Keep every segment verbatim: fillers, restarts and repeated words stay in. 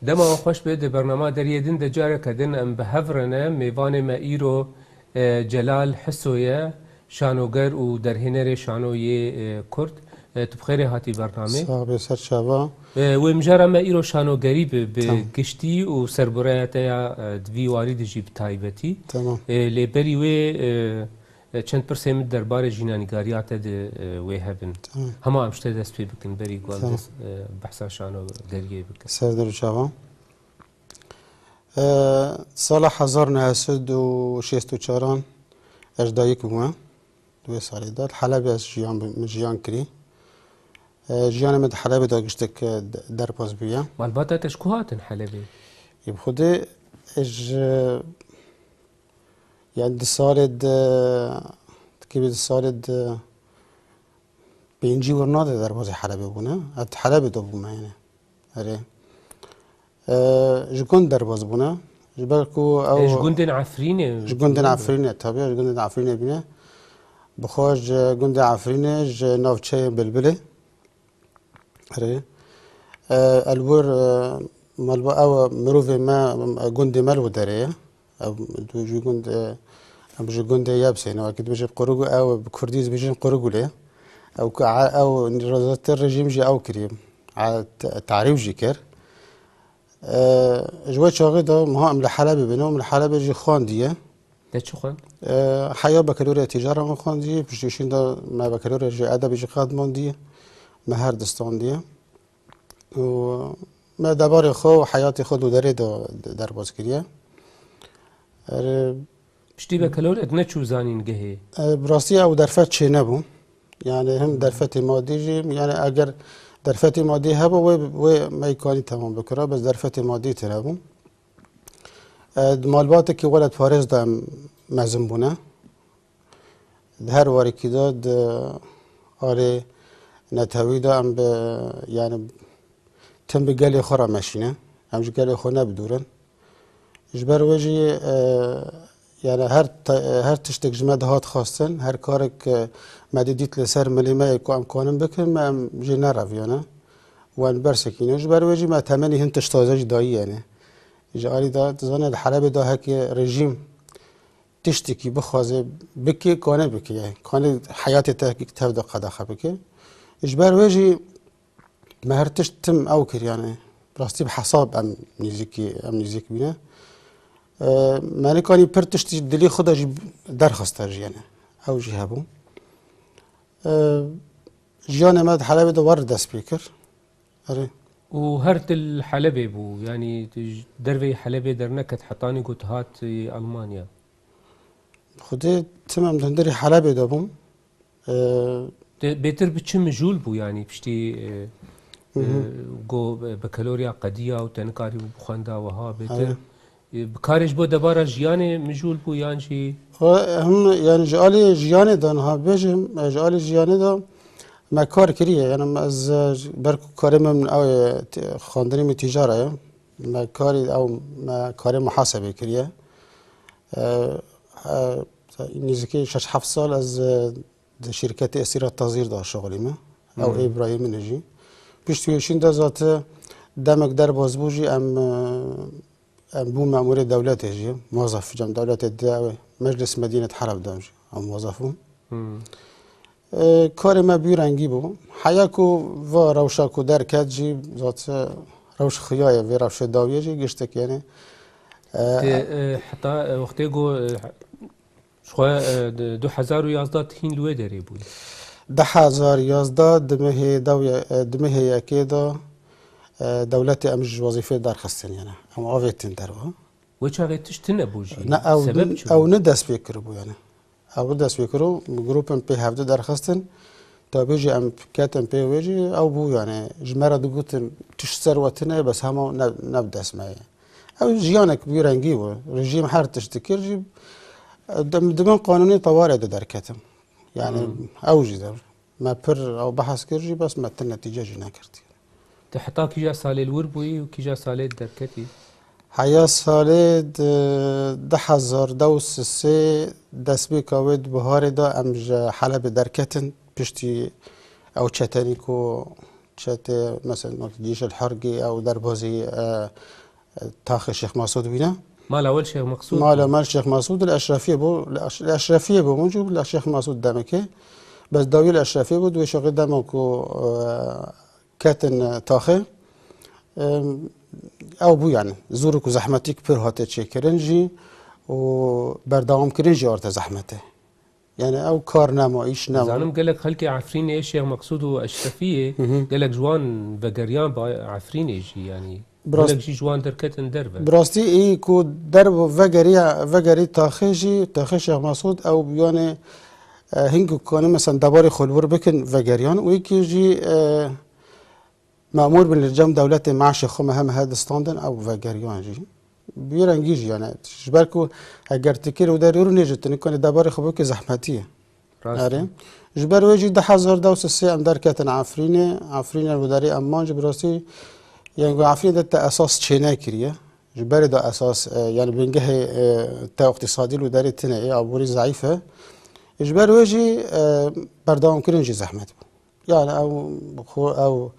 Dema we xweş be, di bernama Deriyê Din de careke din em bi hev re ne. Mêvanê me îro, e, Celal Hiso ye, şanoger û derhênerê şano yê, e, Kurd. E, tu bi xêrê hatî bernamê. Sax be, ser çava. E, wê mijara me îro şanogerî bi, bi Tamam. giştî û serbireya te ya, e, di vî warî de jî bi taybetî. Tamam. E, lê berî wê, e, E, çend pirsê min derbarê jînanîgariya te de, e, wê hebin. Tamam. Hema em ji te dest pê bikin, berî ku em Tamam. dest, e, behsa şanogeriyê bikin. Ser der û çavan. E, sala hezar neh sed û şêst û çaran ez dayik bûme. Di wê salê de. Di Helebê ez jiyan bi-, min jiyan kirî. E, jiyanê min di Helebê de giştek, e, de-, derbas bûye. Malbata te ji ku hatin Helebê? Ê bi Xwedê, ez ji Yani di salê de, dikevî di salê de pêncî wirna de derbazî Helebê bûne. Ez di Helebê de bûme yani. Erê. E, ji gund derbaz bûne. Ji ber ku ew E, ji gundên Efrînê? Ji gundên Efrînê, tabii, ji gundên Efrînê bîne. Bi xwe ji gundê Efrînê, ji navçeyê Bilbilê. Erê. E, elwir, e, malba ew mirovê me, e, gundê me li derê ye. Ew, tu ji gund, e, em ji gundê ye biseyne. Wekî dibêjin Qurugul, ew bi kurdî dibêjin Qurugulê. Ew ku a-, ew zêdetir rejîm jî ew kiriye. A, te-, tarîf jî kir. E, ji wê çaxê de miha em li Helebê bîne, em li Helebê jî xwendiye. Te çi xwend? E, heya bakalorya tîcara min xwendiye, piştî şîn de me bakalorya ji edebê jî qedimandiye. Me her distandiye. Û me debarê xwe û heyatê xwe di derê de derbas kiriye. Erê, Piştî bakalorya tu neçû zanîngehê? E, bi rastî ew derfet çênebû. Yani hem derfetê madî jî, yani eger derfetê madî heba, wê, wê me yê kanî temam bikira, bes derfetê madî tênebû. E, di malbatekî welatparêz de em mezin bûne. Di her warekî de di alê netewî de em bi, yani tim bi gelê xwe re meşîne. Em ji gelê xwe ne bi dûr in. Ji ber wê jî, e, yani her te-, her tiştek ji me dihat xwestin, her karek, e, me didît li ser milê me yê ku em kanin bikin, me em jê nereviyane. Wan bersekîne. Ji ber wê jî me temenî hin tişt taze jî dayî yani. Ji alî de, dizane di Helebê de heke rejîm tiştekî bixwaze bike, kane bike, yani kane heyatê te tev de qedexe bike. Ji ber wê jî me her tişt tim ew kir, yani rastî bi hesab em nêzîkî, em nêzîk bîne. E, me nikanî pir tiştî dilî xwe de jî derxiste jî, yani ew jî hebû. E, jiyanê me di Helebê de wer dest pê kir. Erê. Û her tu li Helebê bû, yanî tu ji derveyî Helebê derneket hetanî ku tu hat, e, Almanya? Xwedê tim em di hundirê Helebê de bûm. E, Tu bêtir bi çi mijûl bû, yanî piştî, e, Hı hı. e, go, e, bakalorya qediya û te nikarîbû bixwenda wiha bêtir? Erê. E, bi karê ji bo debara jiyanê mijûl bû yan jî? Xwe hem, yani ji alî jiyanê de niha bêjim, e, ji alî jiyanê de me kar kiriye. Yani me ez, e, ber ku karê min ew, e, t-, xwendinê min tîcara ye. Me karî ew, me karê muhasebê kiriye. E, e, nêzîkî şeş heft sal ez, e, di şîrketê Esîra Tazîr de şixulîme. Ew Hmm. ê birayê min e jî. Piştî wê şîn de zate demek derbas bû jî em, e, Em bû memûrê dewletê jî, muwezef cem dewletê di Meclis Medînet Heleb de jî em muwezef bûn. Hmm. E, karê me bî rengî bû. Heya ku va rewşa ku derket jî, zat rewş xiya ye, vê rewşê dawiyê jî giştek yani. E, Tê, e, heta, e, wextê ku, e, Ji xwe, e, di du hezar û yazdeh hîn li wê derê bûyî? Du hezar yazdeh di mehê dawya, e, di mehê yekê de, e, dewletê em ji wezîfê derxistin, yani. Em avêtin derve. Wê çaxê tişt tune bû jî. Ne, ew, Sebep çi ew bû? Ne dest pê kiribû, yani. Ew ne dest pê kiribû, grûpên pê hevdu derxistin. Tabî jî em ketin pê wê jî, ew bû, yani. Ji me re digotin tişt ser we tune, bes hema ne, ne bi dest me ye. Ew jiyanek bi rengî bû. Rejîm her tişt dikir jî, di, di bin qanûnê tewarê de derketim. Yani Hmm. ew jî de me pir ew behs kir jî, bes me ti netîce jî nekirtiye. Tu heta kîja salê li wir bûyî û kîja salê derketî? Heya salê di du hezar deh û sisê destpêka wê di biharê de em ji Helebê derketin. Piştî ew çetenî ku Çetê, mesela, Cîş el Hergî ew derbazî, e, e, taxê Şêx Mesûd bîne. Mala wel Şêx Meqsûd Mala bû. Mala Şêx Mesûd li Eşrefiyê bû, li Eş-, li Eşrefiyê bû, min cû li Şêx Mesûd demekê. Bes dawî li Eşrefiyê bû, di wê şoxê dema ku, e, ketin, e, taxê. E, ew bû yani. Zoruk û zehmetîk pir hate çêkirin jî û berdewamkirin jî arte zehmetê. Yani ew kar nema, îş nema. Zanim gelek xelkê Efrînê, Şêx Meqsûd û Eşrefiyê, Hı hı. gelek ji wan vegeriyan ba Efrînê jî, yani Bi rast- gelek jî ji wan derketin derve. Bi rastî ê ku derve vegeriya, vegerî taxê jî, taxê Şêx Mesûd ew yani, e, hingû kanî mesela debarê xwe li wir bikin vegeriyan û yekî jî, e, memûr bin li cem dewletê meaşê xwe me hem he distandin ew vegeriyan jî. Bi vî rengî jî yani. Ji ber ku eger tu kir û derê rûnê ji tu nikanî debarê xwe bike zehmetî ye. Rast. Erê. Ji ber wê jî du hezar deh û sê em derketin Efrînê. Efrînê li derê em man jî bi rastî yani ku Efrînê de te esas çênekiriye. Ji berê de esas, e, yani bingehê, e, te îqtîsadî li derê tine ye, aborî zeîf e. Ji ber wê jî, e, berdewamkirin jî zehmet bû. Yani ew xo-, ew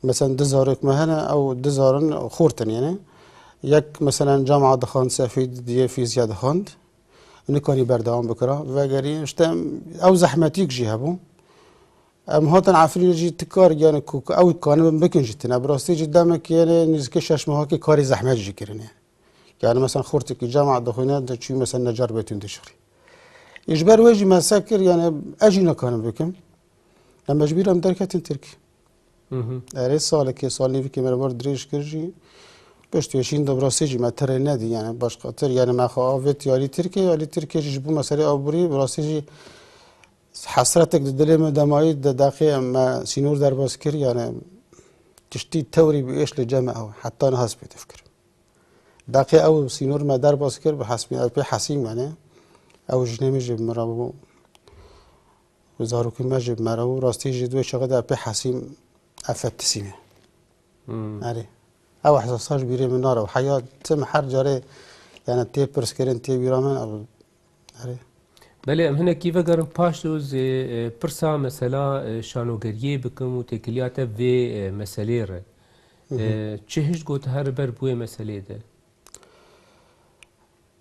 mesela du zarok me hene, ew du zarin xurt in yani. Yek mesela cama dixwand, sefî diyê fîziya dixwand. Nikanî berdewam bikira. Vegerî işte ew zehmetîk jî hebû. Em hatin Efrînê jî ti kar yani ku, ku ew kanibin bikin jî tine. Bi rastî jî demek yani nêzîkî şeş mehakê karê zehmet jî kirine. Yani mesela xortekî cema dixwîne, diçû mesela Necar Betûn dişixî. Ê ji ber wê jî me se kir, yani ez jî nikarim bikim. Em mecbûr em derketin Tirkî. Hı hı. Erê salekê, sal nîvikê me li wir dirêj kir jî. Pişt wê şîn de bi rastî jî me tirê nedî, yani başqatir, yani me xwe avêt alî Tirkê, alî Tirkê jî ji bo meselê aborî bi rastî jî hesretek di dilê me de mayî, di deqê me sînor derbas kir, yani tiştî tewrî bi êş li cem ew, heta niha ez pê difkirim. Deqê ew sînor me derbas kir, bi hesbî, ew pê hesîm yani. Ew jinê min jî bi min re bû. Û zarokên me jî bi me re bû. Rastî jî di wê çaxê de pê hesîm efetisî me. Hmm. Erê. Ew ehsasa ji bîrê min nare. Heya tim her carê yani tê pirskirin, tê bîra min, ew, erê. Belê, em hinekî vegerin paş û zê, e, pirsa mesela, e, şanogeriyê bikim û têkiliya te vê, e, meselê re. Hı hı. E, çi hişt got her ber bi wê meselê de?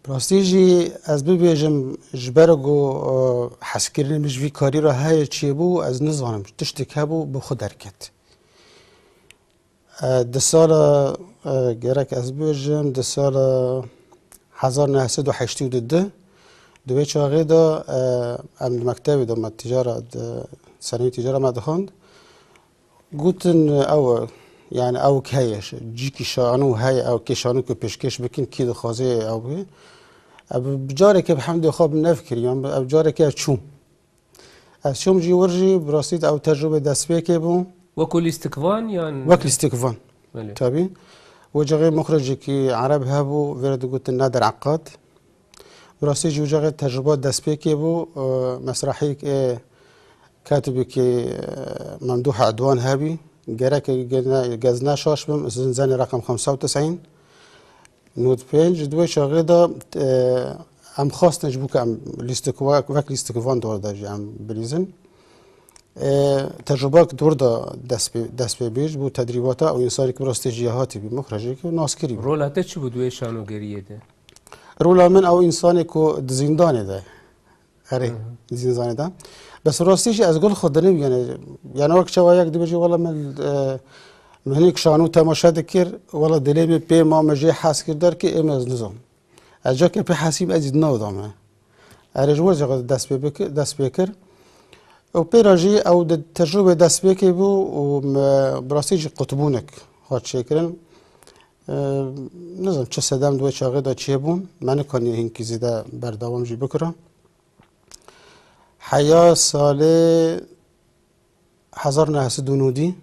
Bi rastî jî ez bibêjim, ji ber ku, e, hezkirinê min ji vî karî re heye çêbû, ez nizanim, tiştek hebû, bi xwe derket. E, di sala, e, gerek ez bibêjim, di sala hezar neh sed û heştê û du, di wê çaxê de, e, em di mektebê de me tîcara, di seneyê tîcara me dixwend. Gotin ew, yani ew heye, cîkî şano heye, ew kê şano ku pêşkêş bikin, kî dixwaze ew bê. Ev bi careke bi hemdê xwe bi nev kiriyan, ev careke ev çûm. Ez çûm jî wir jî, bi rastî de ew tecrûbe destpêkê bû. Wekî lîstikvan yan? Wek lîstikvan. Belê. Tabî. Wê caxê muxricekî ereb hebû, vê re digotin Nadir Akkad. Bi rastî jî wê caxê tecrûba destpêkê bû, e, mesrahîk ê katibekî, e, Memdûh Edwan hebî. Gerek ge-, ge-, ez ne şaş bim, Zinzenê reqem xemsa û tisîn. Nod pênc, di wê çaxê de, e, em xwestin ji bo ku em lîstikva-, wek lîstikvan dor de jî em bilîzin. E, tecrubak dor de dest pê, dest pê bê ji bo tedrîbata û însanê ku bi rastî jî hatî bî, muxricek û naskirî bî. Rola te çi bû di wê şanogeriyê de? Rola min ew însanê ku di zîndanê de. Erê, Hı hı. zîndanê de. Bes rastî jî ez gul xwe dinim, yani, yani wek çawa yek dibêje, wela min, e, min hinek şano temaşe dikir, wela dilê min pê ma, min jê hez kir derkê, ê min ez nizam. Ez cakê pê hesîm ez jî di nav da me. Erê ji wir jî dest pê bik-, dest pê kir. Û pê re jî ew di tecrûbê dest pê kê bû û me bi rastî jî qutbûnek hat çêkirin. E, nizam çi sedem di wê çaxê de çêbûn, me nikanî hinkî zêde berdewam jî bikira. Heya salê hezar neh sed û nodî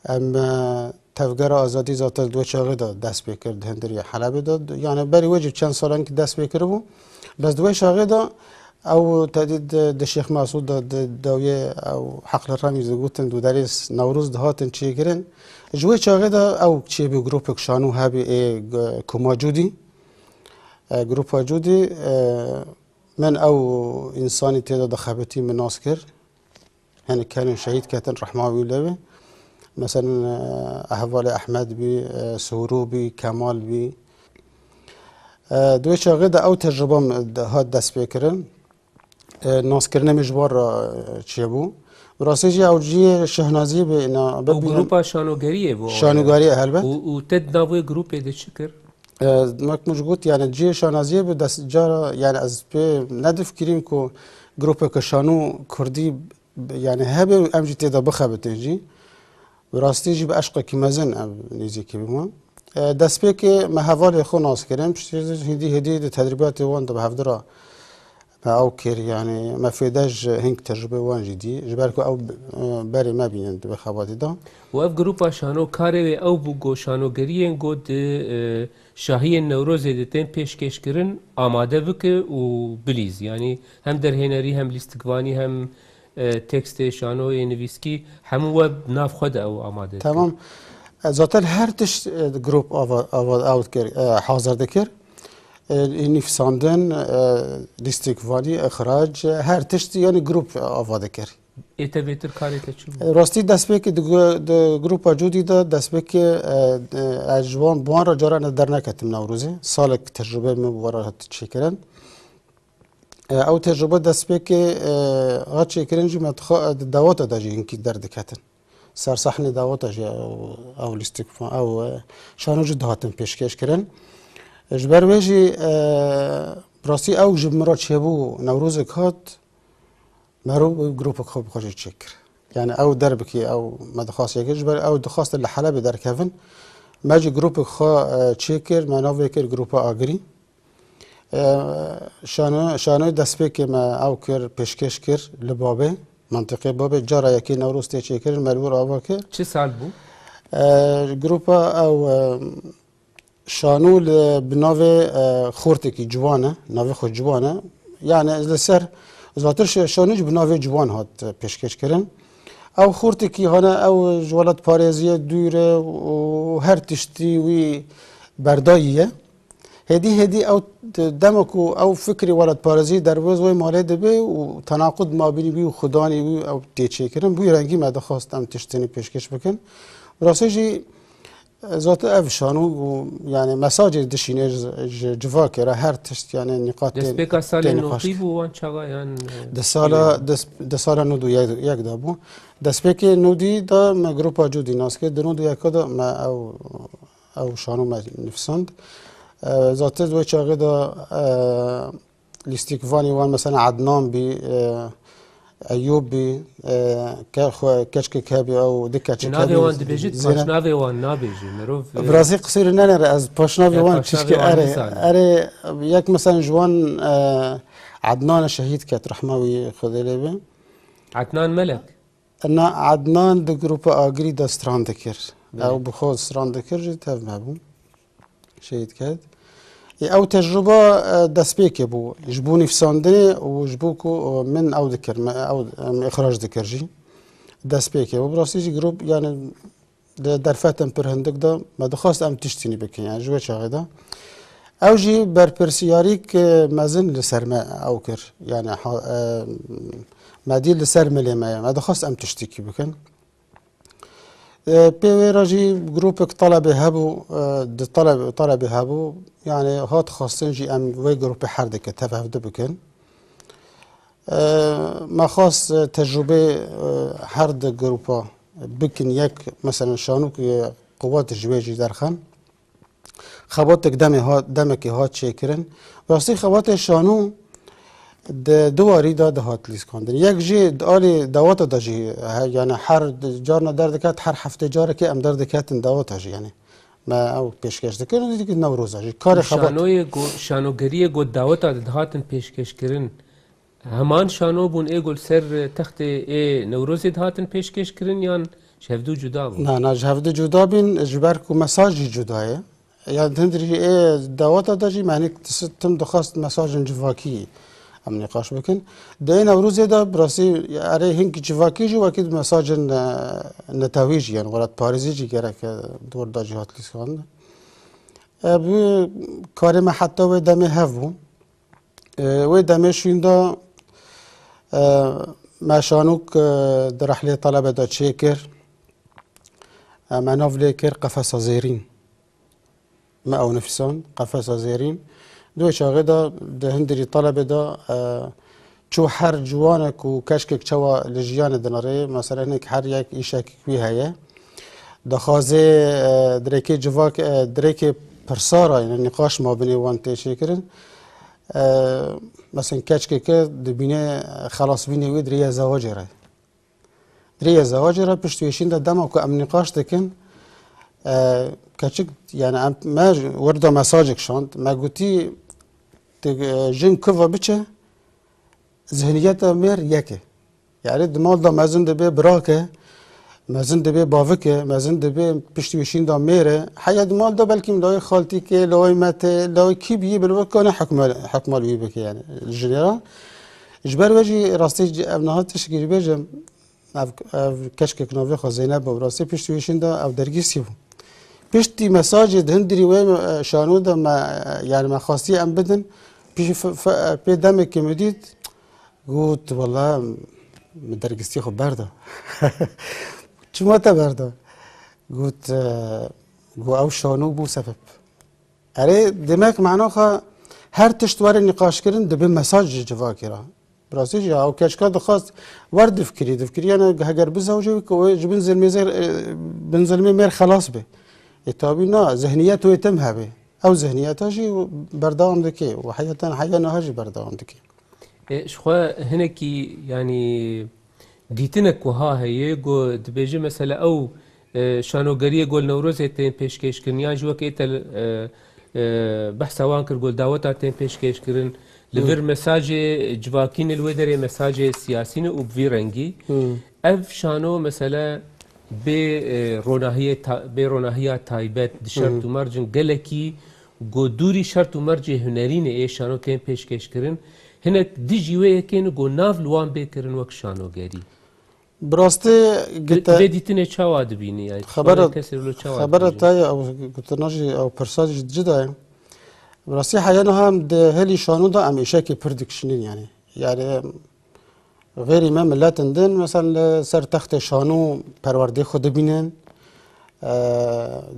em, e, Tevgera Azadî zaten di wê çaxê de dest pê kir di hundirê Helebê de. Yani berî wê jî çend salan ki dest pê kiribû. Bes di wê çaxê de ew tedî di, di Şêx Mesûd de, di dawiyê ew Heqli Remî digotin, di derê Newroz dihatin çêkirin. Ji wê çaxê de ew çêbû, gropek şano hebî ê, e, Koma Cûdî. E, grupa Cûdî, e, min ew însanî tê de dixebitî, min nas kir. Hinek herin şehîd ketin, rehma wî lê be. Mesela, e, Ehvalê Ehmed bî, e, Sûrû bî, Kemal bî. E, di wê çaxê de ew tecrube min de-, hat destpêkirin. E, naskirinê min ji wan re, e, çêbû. Bi rastî jî ew cihê şahnaziyê bê, îna Ew bibînin grupa şanogeriyê bû, ew şanogeriyê helbet. Û, û te di nav wê grûpê de çi kir? E, wek min ji got, yani cihê şahnaziyê bi dest cara, yani ez pê nedifikirîm ku grûpeke şano kurdî, yani hebe û em jî tê de bixebitin jî. Bi rastî jî bi eşqekî mezin ev nêzîkî bû me. E, destpêkê me hevalê xwe nas kirin, piştî hêdî hêdî di tedrîbatê wan de bi hevdira me ew kir, yani me fêde ji hing tecrûbê wan jî dî. Ji ber ku ew, e, berê me bînin di vê xebatê de. Û ev grupa şano karê wê ew bû ku şanogeriyên ku di, e, şahiyên Newrozê de tên pêşkêşkirin amade bike û bilîz. Yani hem derhênerî hem lîstikvanî hem e, tekstê, şanoyê, nivîskî, hemû we nav xwe de ew amade dike. Tamam. E, zaten her tişt, e, grup ava, ava, ew dikir, e, hazir dikir. E, nivîsandin, e, lîstikvanî, îxrac, e, her tişt, yani grup ava dikir. Ê te bêtir karê te çi bû? E, rastî destpêkê di gu-, di grupa Cûdî de destpêkê, e, e, ez ji wan, bi wan re caran ez derneketim Newrozê. Salek tecrûbeyê min bi wan re hat çêkirin. E, ew tecrube destpêkê, e, hat çêkirin jî me dixa-, di daweta de jî hinkî derdiketin. Ser sahnê daweta jî ew, ew lîstik, ew, e, şano jî dihatin pêşkêş kirin. E, ji ber wê jî, e, bi rastî ew ji min re çêbû Newrozek hat, merû grûpek xwe bi xwe jî çêkir. Yani ew derbikî ew me dixwast çêkir, ji ber ew dixwastin li Helebê derkevin. Me jî grûpek xwe, e, çêkir, me navê kir Grûpa Agirî. E, şano-, şanoyê destpêkê me ew kir, pêşkêş kir li Babê, mentiqê Babê, cara yekê Newroz tê çêkirin, me li wir ava kir. Çi sal bû? E, grûpa ew, e, şano li bi navê, e, xortekî ciwan e, navê xwe ciwan e. Yani li ser, zatir şe-, şano jî bi navê ciwan hat, e, pêşkêş kirin. Ew xortekî hane ew ji welatparêziyê dûr e û her tiştî wî berdayî ye. Hêdî hêdî ew t-, dema ku ew fikrê welatparêzî derbas wê malê dibe û tenaqud mabînî wî û xudanî wî ew tê çêkirin. Bi wî rengî me dixwest em tiştênî pêşkêş bikin. Rastî jî, e, zaten ev şano û, yani, mesajê dişîne ji, ji civakê re her tişt, yani, nîqat tê, Destpêka salê tê nîqaş notî kir. Bû wan çaxa yan, e, Di sala, di, di sala nod û yek de bû. Destpêkê nodî de me grupa Cûdî nas kir. Di nod û yek de me ew ew şano me nivîsand. E, zaten di wê çaxê de, e, lîstikvanê wan mesela Ednan bî, e, Eyûb bî, e, ke-, xwe keçkek hebî ew di keçik Navê hebî wan dibêjit, zêne. Paşnavê wan nabêjî. Mirov, e, Bi rastî qisûrî nenere ez paşnavê e, wan paşnavê çişkê wan erê, nizane. Erê yek mesela ji wan, e, Ednan şehîd ket rehma wî Xwedê lê be. Ednan Melek. Na, Ednan di grupa Agirî de stran dikir. Belê. Ew bi xwe stran dikir jî tev me bû. Şehîd ket. Ê, ew tecrûba, e, destpêkê bû. Ji bo nivîsandinê û ji bo ku, e, min ew dikir, me ew, em îxrac dikir jî. Destpêkê bû. Bi rastî jî grup, yani, di derfetên pir hindik de me dixwest em tiştînî bikin, yani ji wê çaxê de. Ew jî berpirsiyarîk, e, mezin li ser me ew kir. Yani ha-, e, me dî li ser milê me ye. Me dixwest em tiştîkî bikin. E, pê wê re jî grûpek telebê hebû, e, di teleb-, telebê hebû. Yani hat xwestin jî em wê grûpê her dike tev hevdu bikin. E, me xwest, e, tecrûbê, e, her di grûpa bikin yek, mesela şanûk, e, quwet ji wê jî derxin. Xebatek demê hat, demekê hat çêkirin. Rastî xebatê şanû di du warî de dihat lîskandin. Yek jî di alî daweta de jî, he, yani her carna derdiket, her heftê carekê em derdiketin daweta jî, yani. Me ew pêşkêş dikir, dî ki Newroza jî. Karê xebat. Şanoyê go-, şanogeriyê got daweta de dihatin pêşkêşkirin. Heman şano bûn ê ku li ser textê ê Newrozê dihatin pêşkêş kirin yan ji hevdû cuda bûn? Na, na, ji hevdû cuda bîn, ji ber ku mesaj jî cuda ye. Ya hindirî ê daweta de jî me hinek tim dixwest mesajên civakî em nîqaş bikin. Di ê Newrozê de bi rastî erê hinek civakî jî wekî mesajên, e, netewî jî, yani welatparêzî jî gerek, e, di wir de jî hat lîskandin. E, bi karê me heta wê demê hev bû. E, wê demê şûnda, e, Me şanûk, e, di rehlê telebe de çêkir. E, me nav lê kir Qefesa Zêrîn. Me ew nifîsand, Qefesa Zêrîn. Di wê çaxê de di hundirî telebê de, e, çû her ciwanek û keçkek çawa li jiyanê dinirê, mesela hinek her yek îşek wî heye. Dixwaze, e, dirêkê civak, e, dirêkê pirsara, yani nîqaş mabinê wan tê çêkirin. E, mesela keçkeke dibîne xelasbînê wî di rêya zewacê re. Di rêya zewacê re pişt wêşîn de dema ku em nîqaş dikin, e, keçik, yani em, me ji wir de mesajek şand. Me gotî, tu, e, jin ku ve biçe, zihniyeta mêr yek e. Yani di mal de mezin dibe birake, mezin dibe bavike, mezin dibe pişt wêşîn de mêr e. Heya di mal de belkî lawê xaltîkê, lawê metê, lawê kî biyî bi li we kane hukma, hukma li wî bike yani. Ji nêra. Ji ber ve jî rastî ev niha tişkî jî bêjim, ev, ev keçkek navê xwe Zeynep bû, rastî pişt wêşîn de ev dergîsî bû. Piştî mesajê di hundirî wê, e, şano de me, e, yani me xwestî em bidin. Piştî f-, f-, pê demekê min dît, got, "Wela min dergîstî xwe berda." "Çima te berda?" Got, e, got, "Ew şano bû sebeb." Erê, demek manaxa her tişt were nîqaşkirin dibe mesaj ji civakê re. Bi rastî jî ew keçka dixwest wer difikirî, difikirî yani heger bizewje wî ku wê ji bin zilmê zer-, e, bin zilmê mêr xelas be. Ê tabî na, zihniyet wê tim hebe. Ew zihniyeta jî berdewam dike û heyatan heya niha jî berdewam dike. E, ji xwe hinekî, yanî, dîtinek wiha heye, ku dibêje, mesela, ew, e, şanogeriyê gol Newrozê tên pêşkêşkirin, yan jî wek êtel, e, e, behsa wan kir, gol daweta tên pêşkêşkirin. Li vir mesajê civakî ne, li wê derê mesajê siyasî ne û bi vî rengî. Ev şano, mesela, bê, e, ronahiyê ta-, bê ronahiya taybet di şert û mercin gelekî ku dûrî şert û mercê hunerî ne ê şano tên pêşkêşkirin, hinek dijî wê yekê ne ku nav li wan bê kirin wek şanogerî. Bi rastî Vê, gite vê dîtinê çawa dibînî? Yani, Xebera, kesê lo çawa xebera dibînî? Te ye, ew gotina jî, ew pirsa jî cida ye. Bi rastî heya niha em di hilî şano de em êşekê pir dikişînin yani. Yani, Xêrî me miletin din, mesela li ser textê şano perwerdê xwe dibînin, e,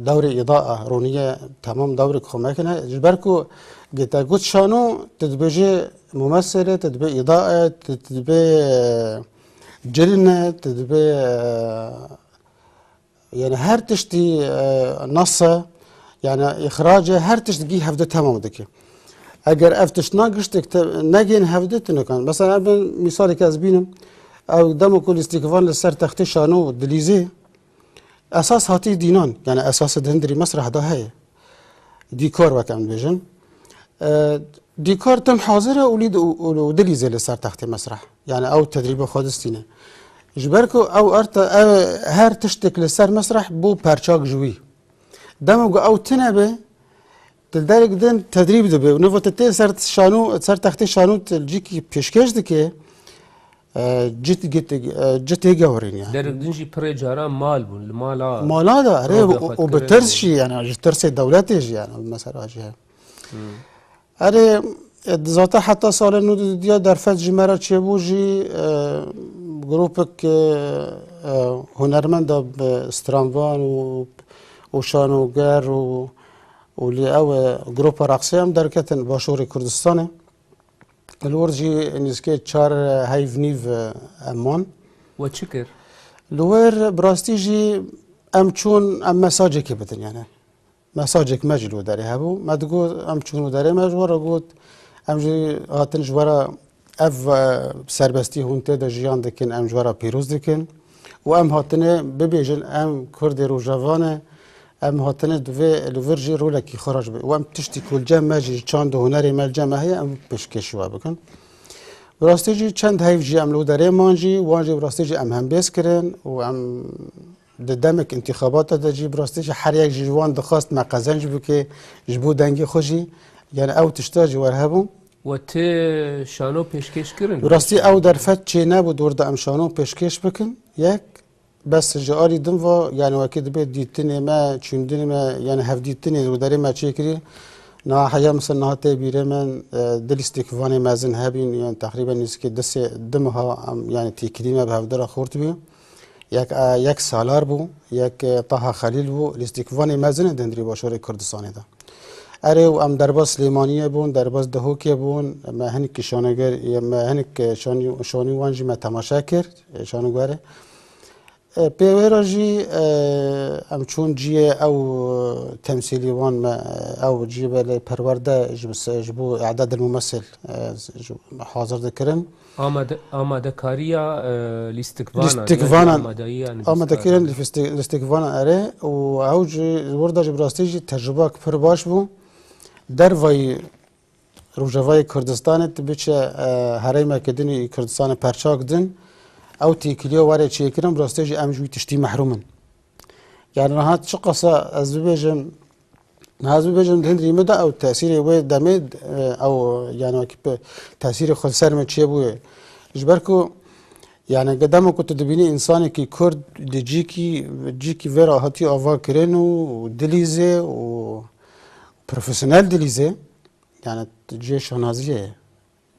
dewrê îdaa, ronî ye, temam dewrê xwe mekine. Ji ber ku gete got şano, tu dibêjê mumesele, tu dibê îdaa e, tu, tu dibê, e, cilin e, tu dibê, e, Yani her tiştî, e, nasa, yani îxracê her tişt gî hevde temam dike. Eger ev tişt na giştek te-, negên hevde tu nikan. Mesela ev bin misalek ez bînim, ew demo ku lîstikvan li ser textê şano dilîzê, esas hatî dînan, yani esasê di hundirî mesreh de heye. Dîkor wek em dibêjin. E, dîkor tim hazir e û lî-, û, û, û dilîzê li ser textê mesreh. Yani ew tedrîba xwe distîne. Ji ber ku ew erte, ew her tiştek li ser mesreh bû perçak ji wî. Dema ku ew tune be, di derek din tedrîb dibe. Û nivo te tê ser şano, ser textê şano tu cîkî pêşkêş dike, e, cît git, e, cî tê gewirîn yani. Derek din jî pirê caran mal bûn, li mala Mala da, erê, û, û bi tirs jî yani, ji tirsê dewletê jî yani, mesela jî he. Erê, e, zaten heta salê nod û diya derfet ji me re çêbû jî, e, grûpek, e, e, hunermenda bi stranvan û, û şanoger û, û lê ew, e, grûpa reqsê em derketin Başûrê Kurdistanê. Li wir jî nîzkê çar heyv nîv, e, em man. We çi kir? Li wir bi rastî jî em çûn, em mesajekê bidin yani. Mesajek me jî li derê hebû. Me digot, em çûn û derê me ji we re got, em jî hatin ji we re ev, e, serbestî hûn tê de jiyan dikin, em ji we re pîroz dikin. Û em hatine bibêjin, em Kurdê Rojava ne, em hatine divê li vir jî rolekî xwe re ji bi-, û em tiştî ku li cem me jî, çand û hunerê me li cem me heye, em pêşkêşî we bikin. Bi rastî jî çend heyv jî em li derê man jî, wan jî bi rastî jî em hembêz kirin û em Di demek întîxabata de jî bi rastî jî her yek ji wan dixwest me qezenc bike ji bo dengê xwe jî. Yani ew tişta jî wer hebû. We ti şano pêşkêş kirin? Bi rastî ew derfet çê nebû di wir de em şano pêşkêş bikin. Yek, bes ji alî din ve, yani wekî dibe dîtinê me, çûndinê me, yani hevdîtinê û derê me çêkirî. Niha heya, mesela niha tê bîrê min, e, du lîstikvanê mezin hebîn, yani teqrîben nêzîkî du sê, du meha em, yani têkilî me bi hevdira xurt bû. Yek, e, yek Salar bû, yek, e, Taha Xelîl bû, lîstikvanê mezin in di hundirê başûrê Kurdistanê de. Erê, û em derbas Silêmaniyê bûn, derbas Dihokê bûn, me hinek şanoger, me hinek, e, şanî, şanî wan jî me temaşe kir, e, şanogerê. E, pê wê re jî, e, em çûn ciyê ew temsîlî wan me, ew ciyê belê perwerde ji, ji bo i'dadil mumesil, e, ji, hazir dikirin. Amade-, amadekariya, e, lîstikvanan, yan jî Lîstikvanan, amadeyî, yani amadekirin lîstik-, lîstikvanan erê û ew jî, wir de jî bi rastî jî tecrubak pir baş bû. Dervayî Rojavayê Kurdistanê tu biçe, e, herêmeke din ê Kurdistanê perçak din, ew têkiliya were çêkirin, bi rastî jî em ji wî tiştî mehrûm in. Yani niha çiqasa ez bibêjim, niha ez bibêjim di hundirî min de ew tesîrê wê demê, e, ew yani wekî pe-, tesîrê xwe ser min çêbûye. Ji ber ku yani ge-, dema ku tu dibînî însanekî Kurd di cîkî, cîkî vê re hatiye ava kirin û dilîzê û profesyonel dilîzê, yani tu cihê şanaziyê ye.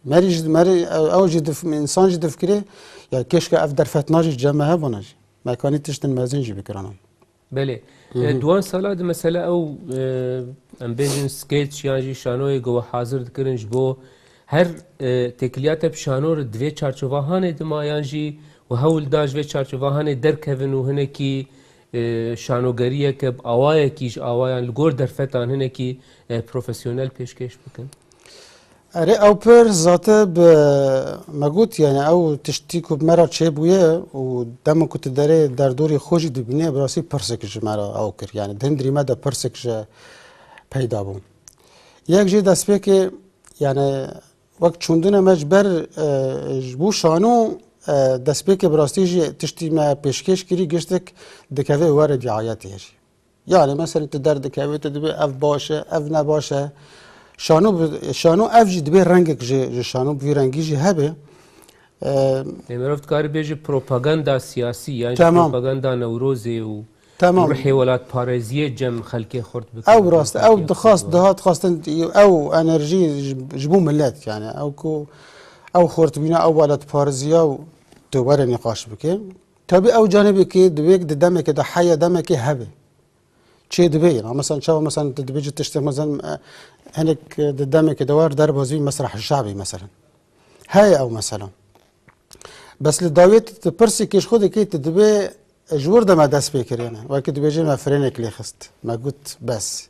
Merî ji, merî ew, ew jî dif-, însan jî difikirê, ya keşke ev derfetna jî cem me hebûna jî. Me kanî tiştin mezin jî bikirana. Belê. Hı hı. E, di wan sala de mesela ew, e, em bêjin sketch yan jî şanoyê ku we hazir dikirin ji bo her, e, têkiliya te bi şano re di vê çarçovahanê de ma yan jî we hewl da ji vê çarçovahanê derkevin û hinekî, e, şanogeriyeke bi awayekî ji awayan li gor derfetan hinekî, e, profesyonel pêşkêş bikin? Erê, ew pir zate bi me got, yani ew tiştî ku bi me re çêbûye û dema ku tu derê derdorê xwe jî dibînê, bi rastî pirsek ji me re ew kir. Yani di hundirî me de pirsek ji peyda bû. Yek jê destpêkê, yani wek çûndine me ji ber, e, ji bo şano, e, destpêkê bi rastî jî tiştî me pêşkêş kirî giştek dikeve were dîayetê jî. Yani mesela tu derdikevî, tu dibê ev baş e, ev ne baş e. Şano bi, şano ev jî dibê rengek ji, ji şano bi vî rengî jî hebe. E, Ê, mirov dikarî bêje propaganda siyasî, yan jî Tamam. propaganda Newrozê û Tamam. ruhê welatparêziyê cem xelkê xurt bike, Ew cem rast e, xelkê ew dixwast, xurt. Dihat xwestin ew enerjî ji, ji bo millet, yani ew ku ew xurtbîna, ew welatparêziya û tu were nîqaş bike. Tabî ew canibekê divê di demekê de heya demekê hebe. Çê dibe, yani mesela çawa mesela tu dibêjî tiştê mesela, e, hinek, e, di demekê de war derbazî mesrah şabî mesela. Heye ew mesela. Bes li dawiyê tu, tu pirsê kêş xwe dikê, tu dibê, e, ji wir de me dest pê kiriye ne. Wekî dibêjê me firênek lê xist. Me got bes.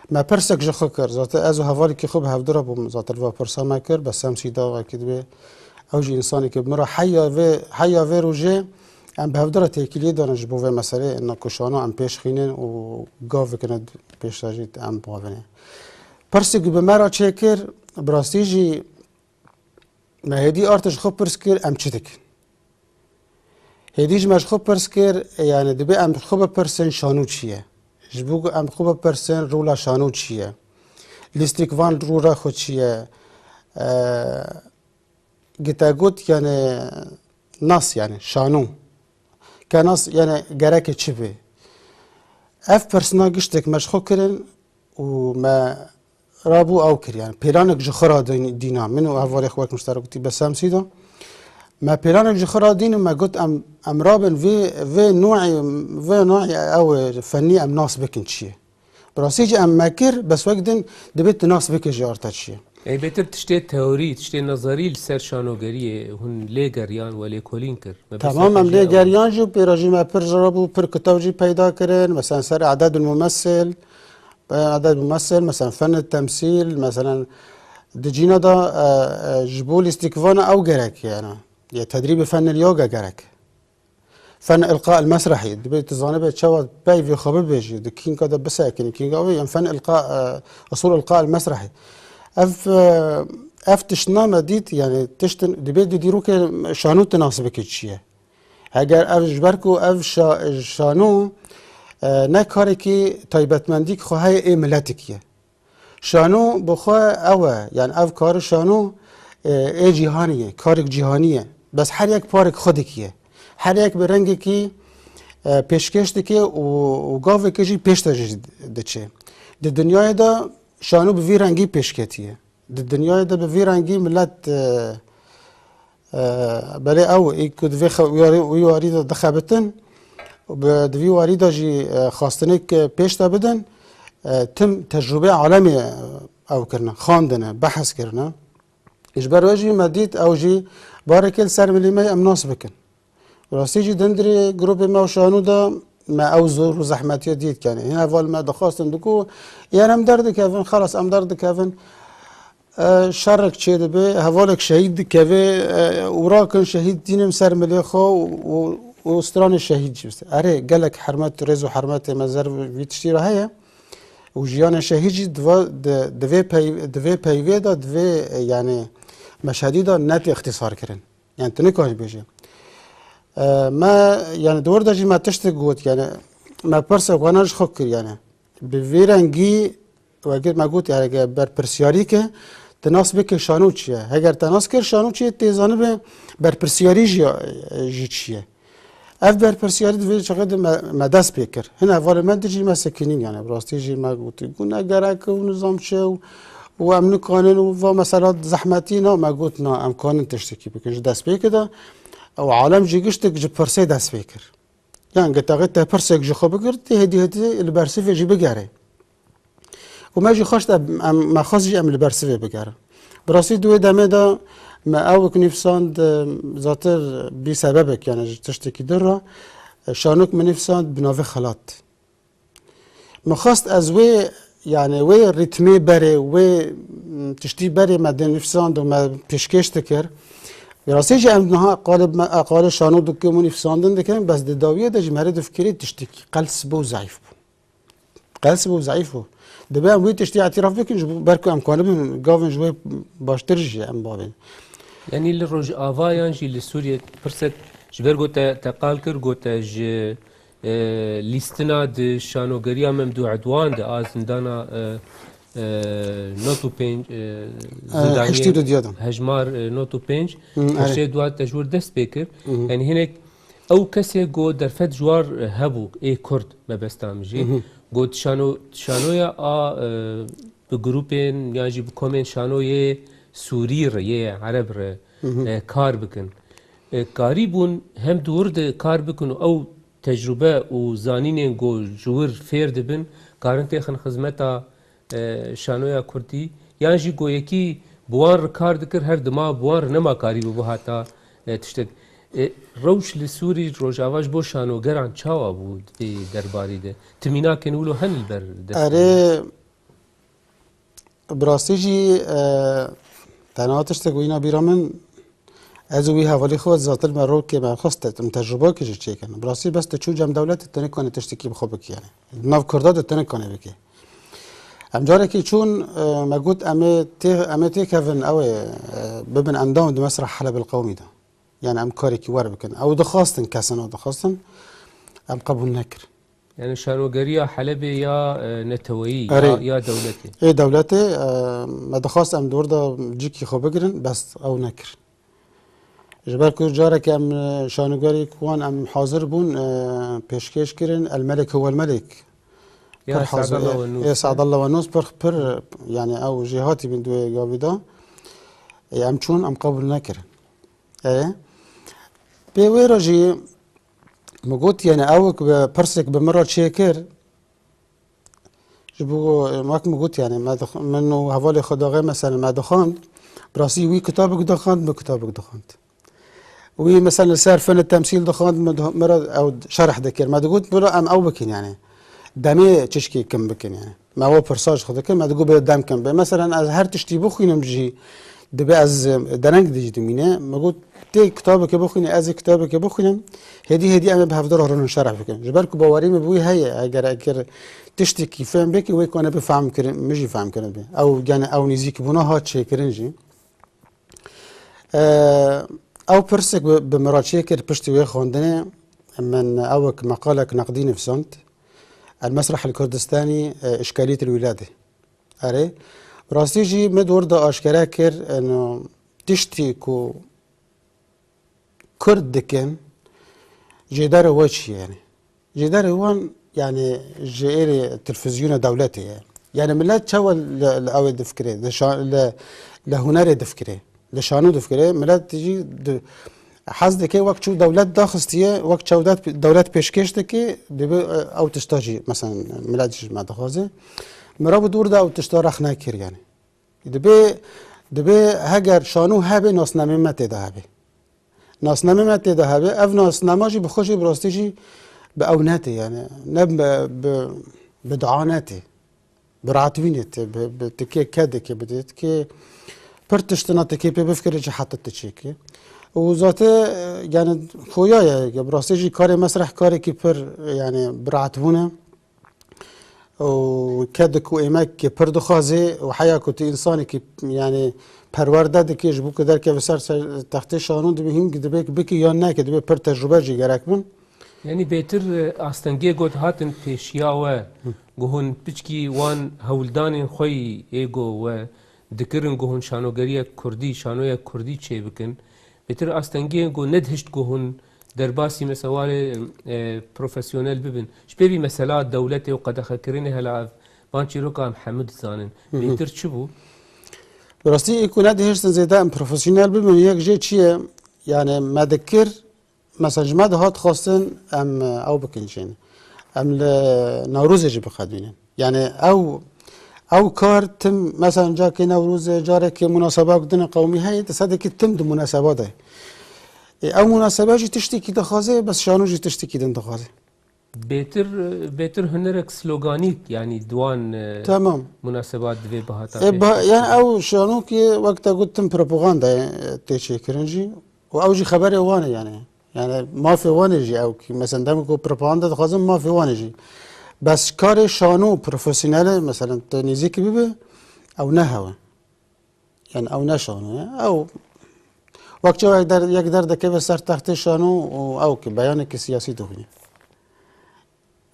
Me pirsek ji xwe kir. Zaten ez û hevalekî xwe bi hevdira bûm. Zaten va pirsa me kir, bes Semsî da wekî dibê. Ew jî însanekî bi min re heya vê, heya vê rojê em bi hevdira têkiliyê danin ji bo vê meselê, na ku şano em pêş xînin û gavekine pêşajî em bavêne. Pirsek bi me re çêkir, bi rastî jî me hêdî artê ji xwe pirs kir, em çi dikin? Hêdî ji me ji xwe pirs kir, yani dibe em ji xwe bipirsin şano çi ye? Ji bo ku em xwe bipirsin, rola şano çi ye? Lîstikvan rola xwe çi ye? E, Gite got, yani nas, yani şano. Ke nas, yani gereke çi be? Ev pirsina giştek me ji xwe kirin û me rabû ew kir, yani pêlanek ji xwe re dîn-, dîna. Min û hevalê xwe wek muşterekî Besem Sîda. Me pêlanek ji xwe re dîn û me got, em, em rabin vê, vê no'ê, vê no'ê ew fennî em nas bikin çi ye. Bi rastî jî em me kir, bes wek din dibê tu nas bike jî arta çi ye. Ê, bêtir tiştê teorî, tiştê nezerî li ser şanogeriyê hûn lê geriyan we lêkolîn kir. Me Tamam, em lê geriyan jî û pêra jî me pir ji re bû, pir kitaw jî peyda kirin. Mesela ser adedul mumessil, e, adedul mumessil, mesela fen temsîl, mesela di cîna de, e, e, ji bo lîstikvana ew gerek yani. Ya tedrîbê fenil yoga gerek. Fen ilqa el mesrahî, dibê tu zanibe çawa peyvê xwe bibêjî, di kînka de bisekinî, kînka wê, yan fen ilqa, e, usul ilqa el mesrahî. Ev, e, ev tiştna me dît, yani tiştin, dibê di dîrokê şano tu nas bike çi ye. Heger ev, ji ber ku ev şa-, şano, e, ne karekî taybetmendîk xwe heye ê miletikî ye. Şano bi xwe ew e, yani ev kar şano, e, ê cîhanî ye, karek cîhanî ye. Bes her yek parek xwe dikî ye. Her yek bi rengekî, e, pêşkêş dike û, û gaveke jî pêş de jî diçe. Di dinyayê de Şano bi vî rengî pêşketiye. Di dinyayê de bi vî rengî millet, e, e, belê ew ê ku di vê xe-, wî warî, wî warî de dixebitin û bi, di vî warî de jî, e, xwestinêk pêş de bidin, e, tim tecrûbê alemê ew kirine, xwendine, behs kirine. Ji ber wê jî me dît ew jî barekê li ser milî me em nas bikin. Rastî jî di hundirê grûpê me û Şanû de me ew zor û zehmetiya dît, yanî hin heval me dixwestin diku, yan em derdikevin, xelas em derdikevin, e, şerek çêdibe, hevalek şehîd dikeve, e, û rakin şehîd dînin ser milê xwe û, û, û stranê şehîd jî biste. Erê, gelek hermet, rêz û hermetê me zer vî tiştî re heye û jiyanê şehîd jî di va-, di, di vê pey-, di vê peyvê de, di vê, e, yanî meşhedî de netê îxtîsar kirin. Yani tu nikare bêje. E, me, yani di wir de jî me tiştek got, yani me pirsek wana ji xwe kir, yani bi vî rengî, wekî me got, yani ge berpirsiyarî ke, tu nas bike Şanû çi ye. Heger te nas kir Şanû çi ye, tê zanibe berpirsiyarî jî, jî çi ye. Ev berpirsiyarî di vê çaxê de me, me dest pê kir. Hin hevalê me di jî me sekinîn, yani bi rastî jî me gotî, got, ne gerek e û nizam çi ye û, û em nikanin û va mesela zehmetî na, me got, na, em kanin tiştekî bikin ji destpêkê de. Ew alem jî giştek ji pirsê dest pê kir. Yan getaxê te pirsek ji xwe bigir, tê hêdî hêdî li bersivê jî bigere. Û me jî xwest em, em, me xwest jî em li bersivê bigerin. Bi rastî di wê demê de me ewik nivîsand, e, zatir bî sebebek, yani ji tiştekî din re, e, şanok min nivîsand bi navê Xelat. Min xwest ez wê, yani wê rîtmê berê, wê, m, tiştî berê me dinivîsand û me pêşkêş dikir. Bi rastî jî em niha qalib me, qalê şano dikim û nivîsandin dikin, bes di dawiyê de jî me rê difikirî tiştekî qels bû, zayîf bû. Qels bû, zayîf bû. Dibe em wî tiştî îtiraf bikin, ji bo, ber ku em kanibin gavin ji wê baştir jî em bavên. Yanî li Rojava yan jî li Sûriyê pirsek ji ber ku te, te qal kir, ku te ji, e, lîstina di şanogeriya Memdû Edwan de a zindana, e, e, nod û pênc, e, E, zindaniyê heştê û du diya de. Hejmar, e, nod û pênc, Hı, erê. Heştê û du te ji wir dest pê kir. Hı hı. Yanî hinek ew kesê ku derfet ji war hebû, ê Kurd mebesta min jî. Hı hı. Got şano-, şanoya a, e, bi grûpên yan jî bi komên şanoyê Sûrî re, yê Ereb re, Hı hı. e, kar bikin. E, karîbûn hem di wir de kar bikin û ew tecrûbe û zanînên ku ji wir fêr dibin, karin têxin xizmeta, e, şanoya kurdî, yan jî ku yekî bi wan re kar dikir, her dima bi wan re nema karîbû bihata, e, tiştek. E, rewş li Sûrî, Rojava ji bo şanogeran çawa bû di vê derbarî de? Timînakên wilo hene li ber destê? Erê, bi rastî jî, e, tena tiştek wîna bîra min, ez û wî hevalî xwe zatir me rokê me xwest em tecrûbekê jî çêkin. Bi rastî bes tu çû cem dewletê tu nikane tiştekî bi xwe bikî, yani. Di nav Kurda de tu nikane bikî. Em carekî çûn, e, me got, em ê tê-, em ê têkevin, ew ê, e, bibin endam di Mesreh Heleb el Qewmî de. Yani em karekî wer bikin. Ew dixwastin, kesan ew dixwastin, em qebûl nekir. Yani şanogeriya Helebê ya, e, neteweyî, Erê. ya, ya dewletê? Ê dewletê, e, me dixwast em di wir de cîkî xwe bigirin, bes ew nekir. Ji ber ku careke em, e, şanogerî ku wan em hazir bûn, e, pêşkêş kirin, El Melek Huwel Melek. Ya Pir hazir, Sadallah e, Wenûs, e, e? Sadallah Wenûs pir, pir, yani ew jêhatî bin di wê gavî de. E, em çûn, em qebûl nekirin. E, pê wê re jî min got, yani ew bi pirsek bi min re çêkir, ji bo, wek min got, yani me dix-, min û hevalê xwe daxê, mesela me dixwand, bi rastî wî kitabek dixwand, min kitabek dixwand. Wî mesela li ser fene temsîl dixwand, min dix-, min re ew şerh dikir. Me digot, bira em ew bikin, yani demê çişkê kim bikin, yani. Me we pirsa ji xwe dikir, me digot bê dem kin be. Meselen ez her tiştî bixwînim jî, dibe ez, e, dereng de jî dimîne. Me got, tê kitabekê bixwîne, ez ê kitabekê bixwînim. Hêdî hêdî em ê bi hevdira rûnin şerh bikin. Ji ber ku bawerî min bi wî heye, eger, eger tiştekî fêm bike, wê kane bi fehm kirin, min jî fehm kirin be. Ew, yani ew nêzîkbûna hat çêkirin jî. E, ew pirsek bi, bi min re çêkir piştî wê xwendinê, min ewek meqalek neqdî nivîsand. El Mesreh el Kurdistanî, e, Işkaliyet el Wilade. Erê, bi rastî jî min di wir de aşkere kir, eno, tiştî ku Kurd dikin, jêderê we çi ye, yani? Jêderê wan, yani, ji êrê televîzyona dewletê ye. Yani millet çawa li, li ew ê difikirê, li şa-, li, li hunerê difikirê, li şanû difikirê, millet jî di-, hez dike wek çû dewlet daxistiye, wek çewdet, dewlet pêşkêş dike, dibe, e, ew tişta jî, mesela millet jî ji me dixwaze. Min rabû dûr de ew tişta rex nekir yani. Dibe, dibe heger şanû hebe, nasnamê me tê de hebe. Nasnamê me tê de hebe, ev nasnama jî bi xwe jî bi rastî jî bi ew netê, yani ne bi, bi, bi dua netê. Bi rahatbînê tê, bi, bi tikê kedekê, bi tikê pir tiştina tikê pê bifikirê jî heta ti çêkê. Û zate, yani xoya ye, bi rastî jî karê mesreh karekî pir, yani bi rahatbûn e. û kedik û êmekê pir dixwazê û heya ku tu însanekî, yani, perwerde dikê, ji bo ku derkeve ser, ser textê şanû dibê hîn dibê bikî yan neke, dibê pir tecrube jî gerek bin. Yanî bêtir, e, astengê got hatin pêşiya we, ku hûn piçkî wan hewldanên xwe yî ê ku we dikirin ku hûn şanogeriyek kurdî, şanoyek kurdî çêbikin. Bêtir astengiyên ku nedihişt ku hûn derbasî, mesela, warê, e, profesyonel bibin. Ji pê vî mesela dewletê û qedexekirinê hela ev van çîroka em hemû dizanin. Hı hı. Bêtir çi bû? Bi rastî ê ku nedihiştin zêde em profesyonel bibin, yek jê çi ye? Yani me dikir, mesela ji me dihat xwestin em, e, ew bikin jî. Em li Newrozê jî biqedînin. Yani ew, ew kar tim, mesela, carekê Newroz e, carekê munaseba ku din qewmî heye, di sedekî tim di munaseba de. Ê, ew munasebe jî tiştekî dixwaze, bes şano jî tiştekî din dixwaze. Bêtir, bêtir hunerek sloganîk, yani di wan, e, Tamam. munasebat divê bihata Ê, pê. ba-, yani ew şanokê wek te got tim propaganda ye, tê çêkirin jî. Û ew jî xeberê wan e yani. Yani mafê wan e jî ew kî. Mesela dem ku propaganda dixwazin mafê wan e jî. Bes karê şano profesyonel e, mesela tu nêzîkî bibe, ew ne hewe. Yani ew ne şano ye. Ew wek çawa yek der, yek derdekeve ser textê şano û ew ki beyanekî siyasî dixwîne.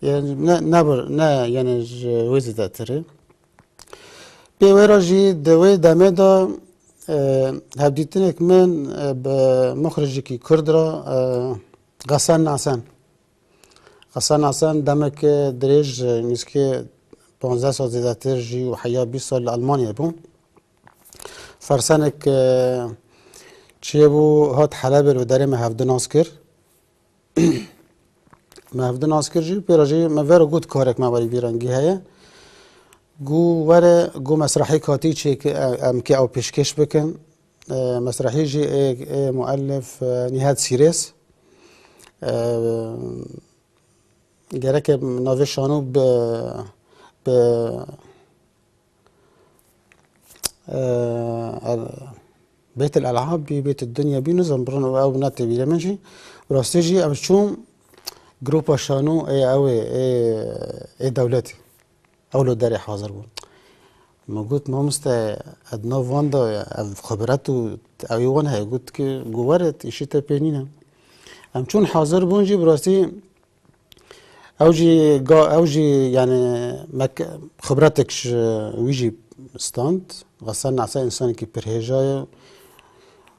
Yani ne, ne bir, ne, yani ji wê zêdetir e. Pê wê re jî di wê demê de, e, hevdîtinek min, e, bi muxrijekî kurd re, e, Xesen Nasen. Xesen Nasen demek dirêj, e, nîzikê panzdeh sal zêdetir jî û heya bîst sal li Almanyayê bû. Fersenek, e, çêbû, hat Helebê li derê me hevdî nas kir. Me hevdî nas kir jî, pê re jî me ver got karek me werî vî rengî heye. Got were, got mesrehî katî çêke, e, em kê ew pêşkêş bikin. E, mesrehî jî ê, ê muellif, e, Nîhat Sîrês. E, gereke navê şano bi, bi Eee, el-, Beyt el Elhab bî, Beyt el Dinya bî, nizam birin û ew ne tê bîrê min jî. Rastî jî em çûn grupa şano ê ew ê, ê, ê dewletê. Ew li derê hazir bûn. Min got, mamoste, ed nav van de ev xibret û ew ê wan heye. Got ki, got were, îşê te pê nîne. Em çûn hazir bûn jî, bi rastî Ew jî ga-, ew jî, yani, mek-, xibretek ji wî jî stand. Xesen Nasa însanekî pir hêja ye.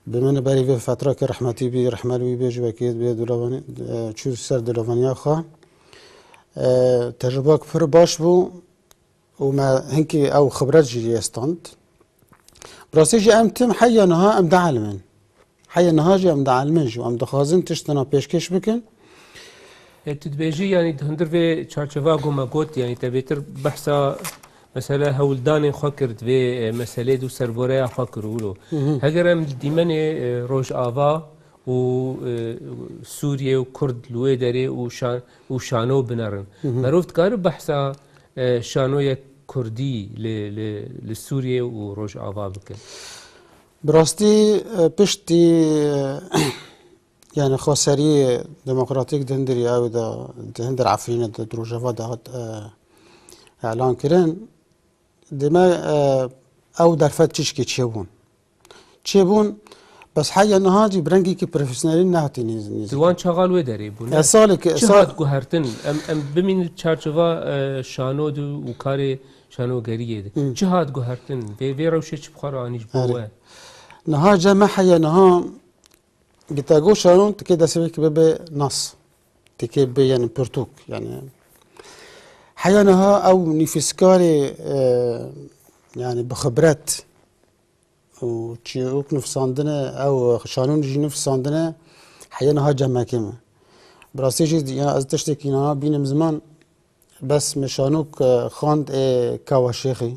Bi min berî vê fetrakê rehmetî bî, rehme li wî bê, ji wekî bê dolavanî, e, çû ser dolavaniya xwe. E, tecrubek pir baş bû û me hinkî ew xibret jî lê stand. Bi rastî jî em tim heya niha em dielimin. Heya niha jî em dielimin jî û em dixwazin tiştina pêşkêş bikin. E, tu dibêjî, yanî di hundir vê çarçeva ku me got, yanî te bêtir behsa mesela hewldanên xwe kir di vê, e, meselê de û serboreya xwe kir û wilo. Hı hı. Heger em li dîmenê, e, Rojava û, e, Sûriye û Kurd li wê derê û şa-, û şano binerin. Hı hı. Merov dikare behsa, e, şanoyek Kurdî li, li, li Sûriye û Rojava bike? Bi rastî, e, piştî, e, yani xweseriyê demokratîk di hundirî ew de, di hundir Efrînê de, di Rojava de hat, e, elan kirin. Dême, e, ew derfet çişkê çêbûn. Çêbûn, bes heya niha jî bi rengekî profesyonelî nehatî nîz-, nîzî. Di wan çaxal wê derê bûn, ne? E, salek, Çi sal- hat guhertin? Em, em bimînin çarçova, e, şano de û karê şanogeriyê de. Hı. Çi hat guhertin? Vê, vê rewşê çi bi xwe re anî ji bo Erê. we? Niha cem me heya niha Gitego şanon tikê destê wê ki bibe nas. Tikê bibe yani pirtûk yani. Heya niha ew nivîskarê, e, yani bi xibret û çîrok nivîsandine, ew şanûn jî nivîsandine, heya niha cem me kêm e. Bi rastî jî, ya ez tiştekî niha bînim ziman, bes min şanok, e, xwend ê Kawa Şêxî.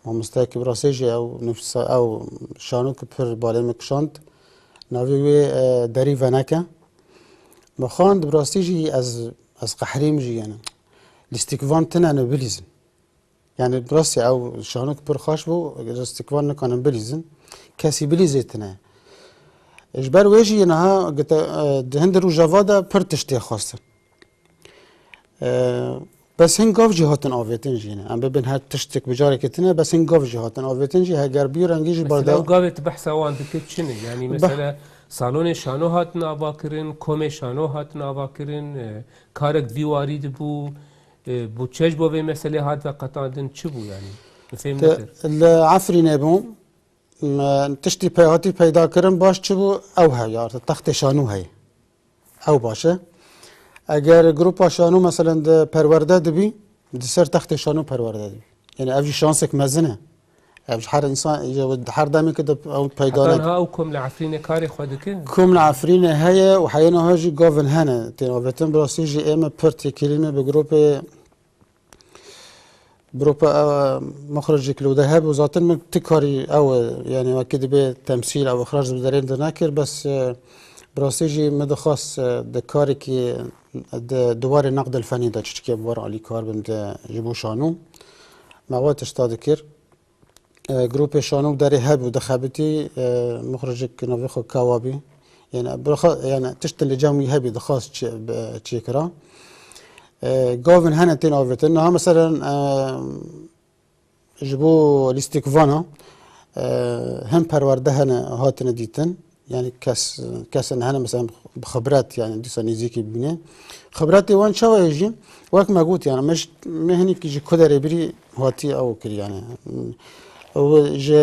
Mamosteyekî bi rastî jî ew nivîsa-, ew şanok pir balê min kişand. Navê wê, e, Derî Veneke. Me xwend bi rastî jî ez, ez qehrîm jî yani. Lîstikvan tine ne bilîzin. Yani bi rastî ew şanok pir xweş bû, lîstikvan nikanin bilîzin. Kesî bilîzê tine. Ji ber wê jî niha gite, e, di hin di rojava de pir tiştê xwestin. E, bes hin gav jî hatin avêtin jî ne. Em bibin her tiştek bi carekê tine, bes hin gav jî hatin avêtin jî heger bî rengî jî Mesela barda. ew gavê tu behsa wan dikir çi ne? Yani Beh- mesela salonê şano hatin avakirin, komê şano hatin avakirin, e, karek vî warî dibû, e, bûçe ji bo vê meselê hat veqetandin çi bû yani? Min fêm Te nekir. li Efrînê bû. Me tiştî pey-, hatî peyda kirin baş çi bû? Ew heye, artık textê şanû heye. Ew baş e. Eger grupa şanû, meselen, di perwerde dibî, di ser textê şanû perwerde dibî. Yani ev jî şansek mezin e. Ev ji her insan, ji her demê ki de ew peyda Heta neke. niha ew kom li Efrînê karê xwe dike? Kom li Efrînê heye û heyê niha jî gavin hene. Tên avêtin bi rastî jî ê me pir têkilî me bi grupê Bi ropa, e, muxricek li wê de hebû, zaten min ti karî ew, e, yani wekî dibê temsîl ew ixrac bi derên de nekir, bes, e, bi rastî jî min dixwest, e, di karekî di, di warê neqdil fenî de çiçikê bi war alîkar bim de ji bo şanû. Me we tişta dikir. E, grûpê şanû derê hebû, dixebitî, e, muxricek navê xwe Kawa bî. Yani, bi xwe, yani, tiştin li cem wî hebî, dixwest çê-, bi-, çêkira. E, gavin hene tên avêtin. Niha, meselen, e, ji bo lîstikvana, e, hin perwerde hene hatine dîtin. Yani kes, kesin hene, mesela, bi xibret, yani, dîsa nêzîkî bîne. Xibretê wan çawa ye jî? Wek me got, yani, me ji, me hinekî ji ku derê birî hatî ew kir, yani. Û ji,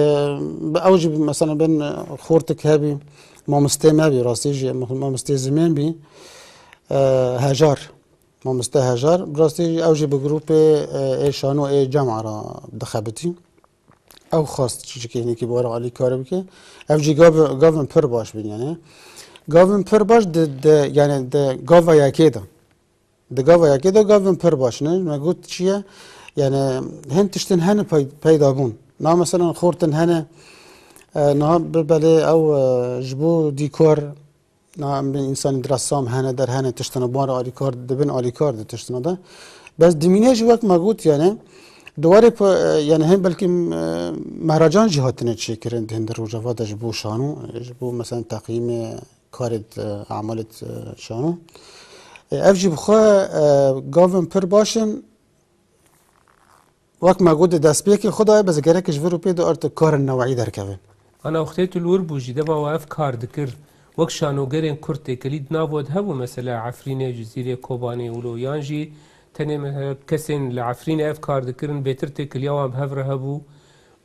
ew jî, mesela, bin xortik hebî, mamostê me bî, rastî jî mamostê zimên bî, e, Hejar. Mamoste Hejar, bi rastî ew jî bi grûpê, e, ê şano ê cema re dixebitî. Ew xwest çiçikê hinekî bi we re alîkar bike. Ev jî gav-, gavin pir baş bîn, yani. Gavin pir baş di, di, yani di gava yekê de. Di gava yekê de gavin pir baş ne. Me got çi ye? Yani hin tiştin hene pey-, peyda bûn. Na, meselen, xortin hene, e, niha bi belê ew, e, ji bo dîkor, Na, em bên însanên di ressam hene, der hene, tiştine, bi wan re alîkar dibin, alîkar di tiştine de. Bes dimîne jî wek me got, yani, di warê pe-, yani, hên belkî, e, mehracan jî hatine çêkirin di hin di rojava de ji bo şano, ji bo, mesela, teqyîmê karê di, e, emalê di, e, şano. E, ev jî bi xwe, e, gavin pir baş in. Wek me got, di destpêkê xwe de ye, bes gerek ji vir û pê de artık karên neweyî derkevin. Ana wextê tu li wir bû jî, dema we ev kar dikir, wek şanogerên Kurd têkilî di nav we de hebû, mesela Efrînê, Cizîrê, Kobanê, wilo, yan jî tenê me-, kesên li Efrînê ev kar dikirin, bêtir têkiliya wan bi hev re hebû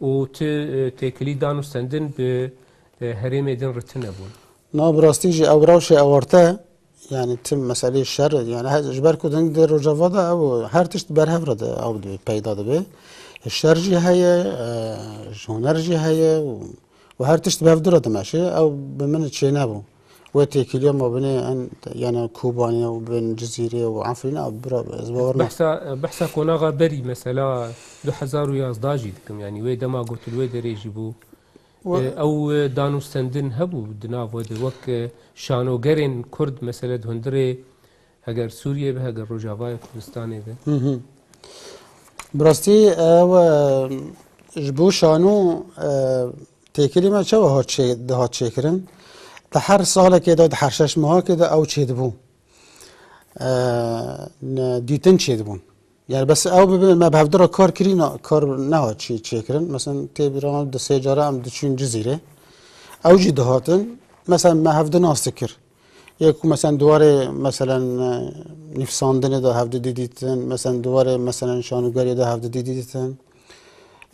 û tu, e, têkilî dan û stendin bi, e, herêmê din re tune bûn? Na, bi rastî jî ew rewşê ewarte, yani tim meselê şer, yani he-, ji ber ku din di rojava de ew her tişt berhev re de ew di peyda dibe. Şer jî heye, e, ji huner jî heye û, û her tişt bi hev du re dimeşe. Ew bi min çênebû. Wê têkiliya mabinê en, yani Kobanê û bin Cizîrê û Efrînê ew bira ez bawer nakim. Behsa, behsa qonaxa berî mesela du hezar û yazdeh jî dikim. Yani wê dema gotin wê derê jî bû. Wa- E, ew, e, danûstendin hebû di nav we de wek, e, şanogerên Kurd, mesele di hundirê, heger Sûriyê be, heger Rojavayê Kurdistanê be. Hı hı. Bi rastî, ew, e, ji bo şano, e, têkilî me çawa hat çê-, dihat çêkirin? Di her salekê de, di her şeş mehakê de ew çêdibû. E, ne, dîtin çêdibûn. Yani bes ew bibe me bi hevdi re kar kirî, na, kar nehat çê, çêkirin. Mesela tê bîra me di sê cara em diçûn Cizîrê. Ew jî dihatin. Mesela me hevdi nas dikir. Yê ku mesela di warê, mesela, e, nivîsandinê de hevdi dîdîtin. Mesela di warê, mesela şanogeriyê de hevdi dîdîtin.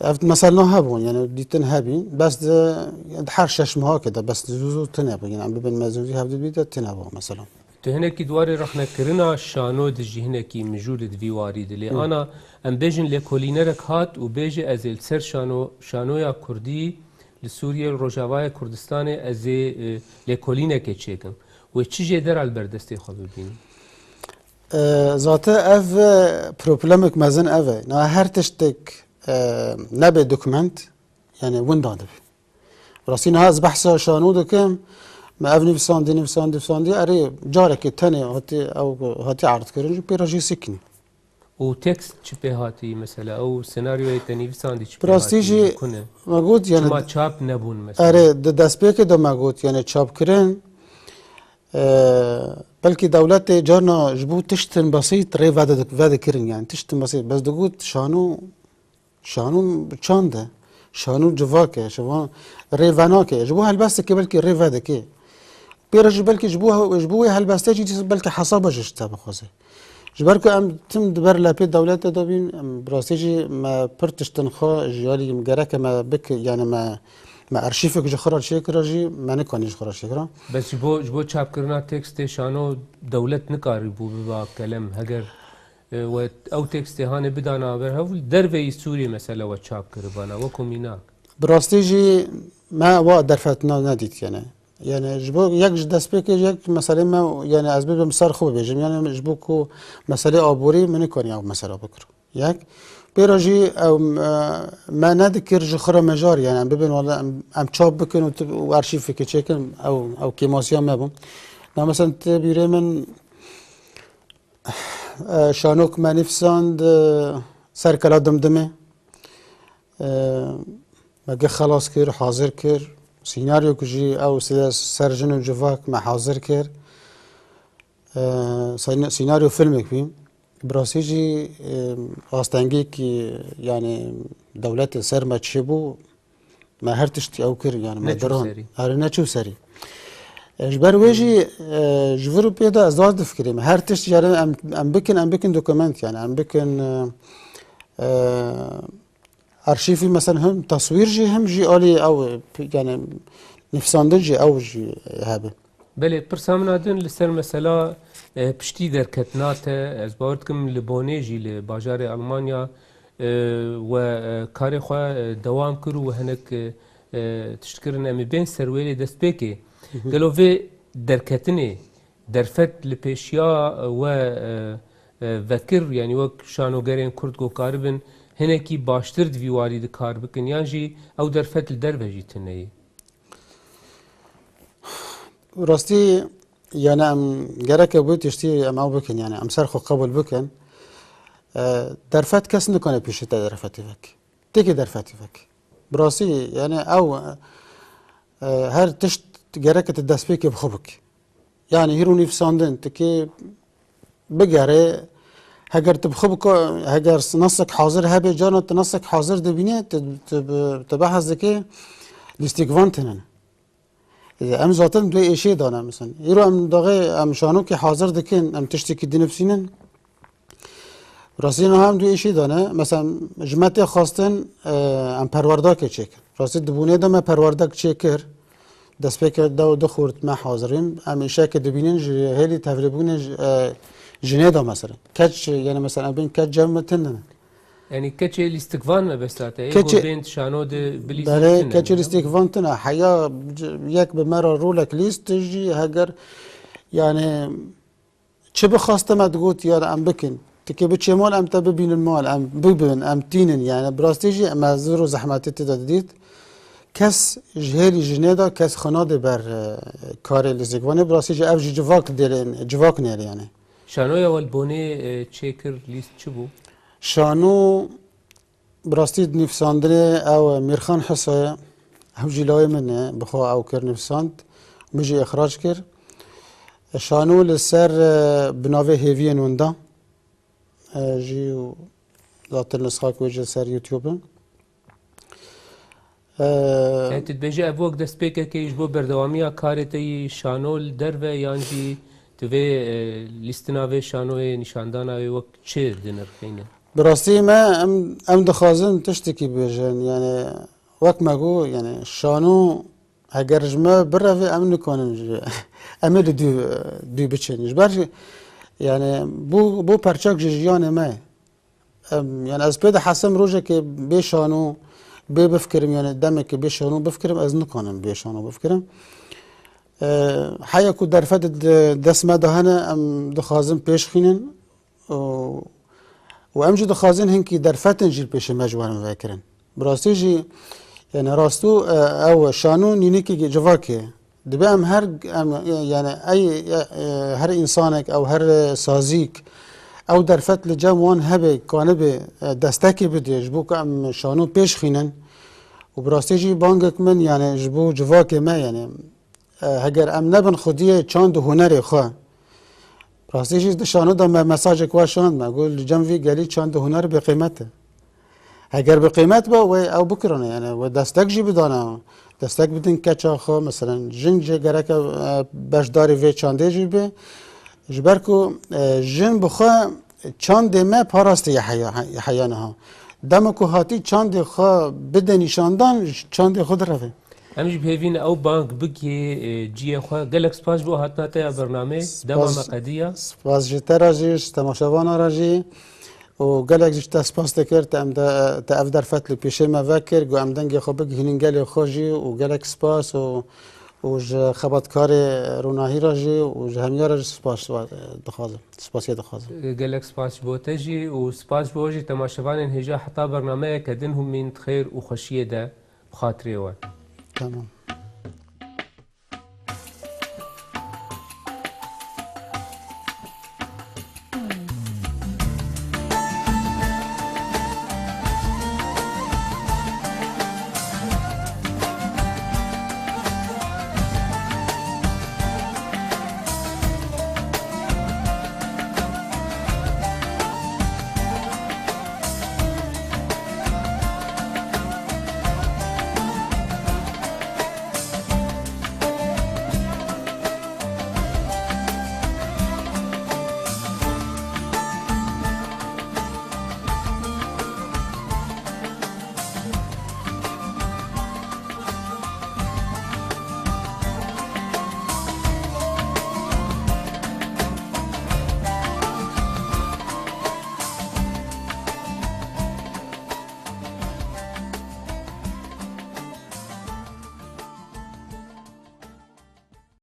Ev mesela hebûn, yani dîtin hebî. Bes di, di her şeş mehakê de, bes di zû zû tune bû. Yani em bibin me zû zû hevdi bî de tune bû mesela. Tu hinekî di warê rexnekirina şano de jî hinekî mijûl li vî warî de. Lê ana em bêjin lêkolînerek hat û bêje ez ê li ser şano, şanoya kurdî li Sûriyê, li Rojavayê Kurdistanê ez ê, e, lêkolînekê çêkim. Wê çi jê dera li ber destê xwe bibînin? E, zate ev, e, problemek mezin ev e. Niha her tiştek, e, nebe dokument, yani winda dibe. Rastî niha ez behsa şano dikim, me ev nivîsandî, nivîsandî, nivîsandî, erê carekê tenê hatî, ew hatî erdkirin, ji pê re jî sikînî. Û tekst çi pê hatî mesela? Ew senaryoyê te nivîsandî çi pê Bi rastî hatî? Jî Kune? Me got, yani, Çima çap nebûn mesela? Erê, di destpêkê de me got, yani çapkirin, e, belkî dewletê carna ji bo tiştin besît rê vede-, vedikirin, yani tiştin besît. Bes digot şano, şano çand e, şano civak e, şano rê venake. Ji bo helbestekê belkî rê vedike. Pê re jî belkî ji bo, ji bo wê helbestê jî dîsa belkî hesaba jî ji te bixwaze. Ji ber ku em tim di ber lepê dewletê de bîn, em bi rastî jî me pir tiştin xwe ji alî gereke me bik-, yani me, me arşîvek ji xwe re çêkira jî me nikanî ji xwe re çêkira. Bes ji bo, ji bo çapkirina tekstê şano dewlet nikarîbû biba kelem. Heger, e, we ew tekstê hanê bidana ber hev, li derveyî Sûriyê mesela we çap kiribana, wekû mînak? Bi rastî jî me wa derfet ne-, nedît yani. Yani ji bo yek ji destpêkê yek meselê me, yani ez bibim ser xwe bibêjim. Yani ji bo ku meselê aborî min nikaniya mesela bikir. Yek. Pê re jî ew, e, me nedikir ji xwe re mejar, yani em bibin wele em, em çap bikin û tu, û arşîvekê çêkin, ew, ew kêmasiya me bû. Na mesela ti bîrê min, e, şanok me nivîsand, e, ser kela dimdimê. E, me gi xelas kir, hazir kir. Sînaryok jî ew side ser jin û civak me hazir kir. E, sîn-, sînaryo filmek bî. Bi rastî jî, e, astengekî, yani dewletê ser me çêbû, me her tişt ew kir, yani me Neçû diran. Serî. Erê, neçû serî. E, ji ber wê jî, e, ji vir û pê de ez daz difikirim. Her tişt, yani em, em bikin, em bikin dokument, yani em bikin, e, e, arşîvî, mesela hem taswîr jî hem jî alî ew, yani nivîsandin jî ew jî hebe. Belê, pirsa min a din li ser mesela, e, piştî derketina te, ez bawer dikim li Bonê jî li bajarê Almanya, e, we, e, karê xwe, e, dewam kir û we hinek, e, e, tişt kirin. Em ê bên ser wê lê destpêkê. Hı hı. Gelo vê derketinê derfet li pêşiya we, e, e, vekir, yanî wek şanogerên Kurd ku karibin hinekî baştir di vî warî de kar bikin, yan jî ew derfet li derve jî tune ye? Rastî, yani em gereke bu tiştî em ew bikin, yani em ser xwe qebûl bikin. E, derfet kes nikane pêşî te derfetî vek. Têkê derfetî vek. Bi rastî, yani ew, e, her tişt gereke tu destpêkê bi xwe bikî. Yani hîro nivîsandin, tu kê bigere, heger tu bi xwe biko-, heger nasek hazir hebe, carna tu nasek hazir dibîne, tu, tu, tu behs dike lîstikvan tinin. Em zaten duyê êşê dane, mesela. Îro em daxê, em şanokê hazir dikin, em tiştekî dinivîsînin. Rastî niha em duyê êşê dane. Mesela, ji me tê xwestin, e, em perwerdakê çêkin. Rastî di bûnê de me perwerdek çêkir. Destpêkê de du xort me hazirîn. Em êşekê dibînin ji hêlî tevlîbûnê ji, e, jinê de, mesela. Keç, yani, mesela, em bên keç cem me tindin. Yanî keçê lîstikvan mebesta te, ê Keçê hûrbên şano de bilîstin Belê, keçê lîstikvan tune. Heya c-, yek bi me re rolek lîst jî heger, yani, çi bixwaste me digot, yani, em bikin. Tikê biçê mal, em te bibînin mal, em bibin, em tînin, yani, bi rastî jî me zor û zehmetê tê de didît. Kes ji hêlî jinê de, kes xwe nadê ber, e, karê lîstikvanê, bi rastî jî ev jî civak dêrên, civak nêrê, yani. Şanoya we li Bonê, e, çêkir, lîst çi bû? Şano, bi rastî, di nivîsandinê ew Mîrxan Hisa ye. Ew jî lawê min e, bi xwe ew kir nivîsand. Min jî îxrac kir. Şano li ser, e, bi navê Hêviyên Winda. E, jî zaten nusxak wê jî li ser YouTube in. E, Yani tu dibêjî ev wek destpêkekê ji bo berdewamiya karê te yî şano li derve, yan jî tu vê, e, lîstina vê şanoyê, nîşandana wê wek çi dinirxîne? Bi rastî me em, em dixwazin tiştekî bêjin, yani wek me got, yani şano Heger ji me bireve, em nikanin ji, em ê li dû, dû biçin. Ji ber, yani, bu, bu perçek ji jiyanê me ye. Em, yani, ez pê dihesim rojekê bê şano, bê bifikirim, yani, demekê bê şano bifikirim, ez nikanim bê şano bifikirim. E, heya ku derfet di dest me de hene, em dixwazin pêş xînin. û, û em jî dixwazin hinkî derfetên jî li pêşê me ji wan vekirin. Bi rastî jî, yani, rastû, e, ew şano nînîkî civakê. Dibe em her, em, yani, ey, e, her însanek, ew her sazîk, ew derfet li cem wan hebe, kanibe, e, destekê bide, ji bo ku em şano pêş xînin. Û bi rastî jî bangek min, yani, ji bo civakê me, yani, e, heger em nebin xwediyê çand û hunerê xwe, rastî jî di şano de me mesajek we şand, me got, li cem vî gelî çand û huner bêqîmet e. Heger bêqîmet be, wê ew bikirine, yani, wê destek jî bidane, destek bidin keça xwe, meselen, jin jê gereke, e, beşdarî vê çandê jî be. Ji ber ku, e, jin bi xwe çandê me parastiye heya, heya niha. Dema ku hatî çandê xwe bide nîşandan, çandê xwe direve. Em jî bi hêvî ne ew bang bigihê, e, cihê xwe. Gelek spas ji bo hatina te ya bernameyê. Dema me qediya. Spas ji te re jî, ji temaşevana re jî. Û gelek jî ji te spas dikir, te em de, te ev derfet li pêşê me vekir, ku em dengê xwe bigihînin gelê xwe jî û gelek spas û, û ji xebatkarê Ronahî re jî û ji hemiya re jî spas dixwazim. Spasiye dixwazim. Gelek spas ji bo te jî û spas ji bo jî temaşevanên hêja heta bernameyeke din hûn mîn di xêr û xweşiyê de bi xatirê we. Tamam.